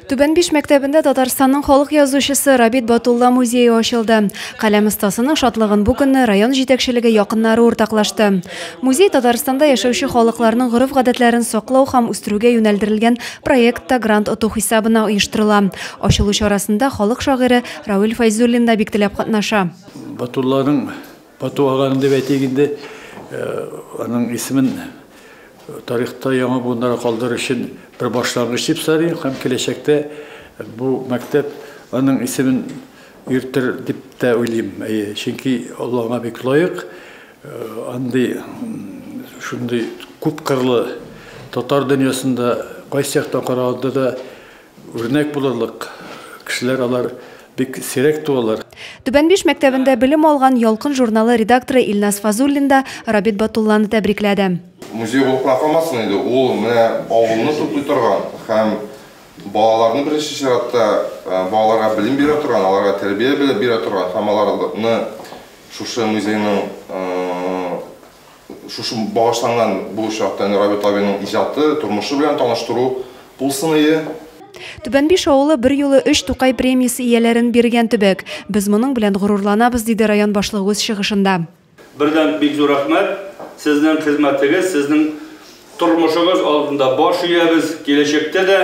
Түбән Биш мәктәбендә Татарстанның халык язучысы Рабит Батулла музее ачылды. Каләм остасының шатлыгын бу көнне район җитәкчелеге, якыннары уртаклашты. Музей Татарстанда яшәүче халыкларның гореф-гадәтләрен саклау һәм үстерүгә юнәлдерелгән проектта грант оту хисабына оештырыла. Ачылу чарасында халык шагыйре Равил Фәйзуллин да бик теләп катнаша. Батулланың, Бату аганың дип әйтик инде, аның исемен тарихта яңа буыннарга калдырыр өчен бер башлангыч дип саныйм һәм киләчәктә бу мәктәп аның исемен йөртер дип тә уйлыйм. Әйе, чөнки ул аңа бик лаек. Андый шундый күпкырлы, татар дөньясында кайсы яктан караганда да Үрнәк булырлык кешеләр алар бик сирәк туалар. Түбән Биш мәктәбендә белем алган Ялкын журналы редакторы Илназ Фазуллин да Рабит Батулланы тәбрикләде. Музей булып кына калмасын иде, ул менә авылны туплый торган һәм балаларны беренче чиратта балаларга белем бирә торган, аларга тәрбия бирә торган һәм аларны шушы музейның Шушы багышланган бу очракта инде Рабит абыйның иҗаты, тормышы белән таныштыру булсын ие. Түбән Биш авылы берьюлы өч Тукай премиясе ияләрен биргән төбәк. Без моның белән горурланабыз, диде район башлыгы үз чыгышында. Бердән бик зур рәхмәт. Сезнең хезмәтегез, сезнең тормышыгыз алдында баш иябез. Киләчәктә дә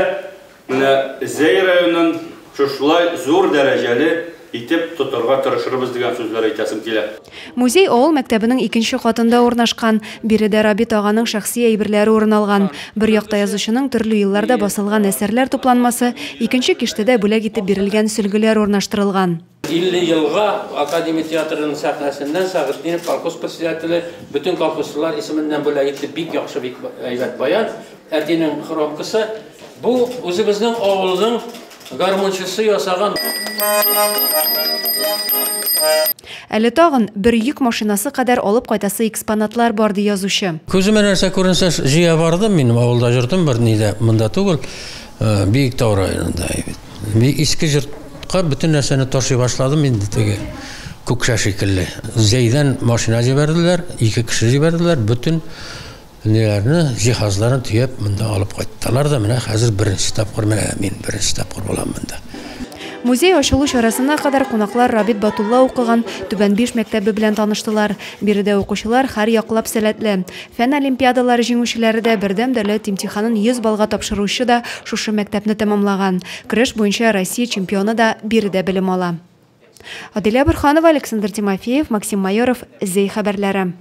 Менә Зәй районын шушылай зур дәрәҗәле итеп тотарга тырышырбыз дигән сүзләр әйтәсем килә. Музей авыл мәктәбенең икенче катында урнашкан. Биредә Рабит аганың шәхси әйберләре урын алган. Бер якта язучының төрле елларда басылган әсәрләр тупланмасы, икенче киштәдә бүләк итеп бирелгән сөлгеләр урнаштырылган. 50 елга Академия театрының сәхнәсеннән Сәгытдинов колхоз председателе бөтен колхозчылар исеменнән бүләк итте. Бик яхшы, бик әйбәт баян. Әтинең хромкасы. Бу үзебезнең авылның гармунчысы ясаган. Әле тагын бер йөк машинасы кадәр алып кайтасы экспонатлар бар, ди язучы. Күземә нәрсә күренсә, җыя бардым. Минем авылда йортым бар, нидә, монда түгел, Биектау районында. Мин иске йортка бөтен нәрсәне ташый башладым инде теге күкшә шикелле. Зәйдән машина җибәрделәр, ике кеше җибәрделәр, бөтен ниләрне, җиһазларын төяп монда алып кайттылар да, менә хәзер беренче тапкыр менә мин беренче тапкыр булам монда. Музей ачылу чарасына кадәр кунаклар Рабит Батулла укыган Түбән Биш мәктәбе белән таныштылар. Биредә укучылар һәрьяклап сәләтле. Фән олимпиадалары җиңүчеләре дә, бердәм дәүләт имтиханын 100 баллга тапшыручы да шушы мәктәпне тәмамлаган. Көрәш буенча Россия чемпионы да биредә белем ала. Адилә Борһанова, Александр Тимофеев, Максим Майоров, Зәй хәбәрләре.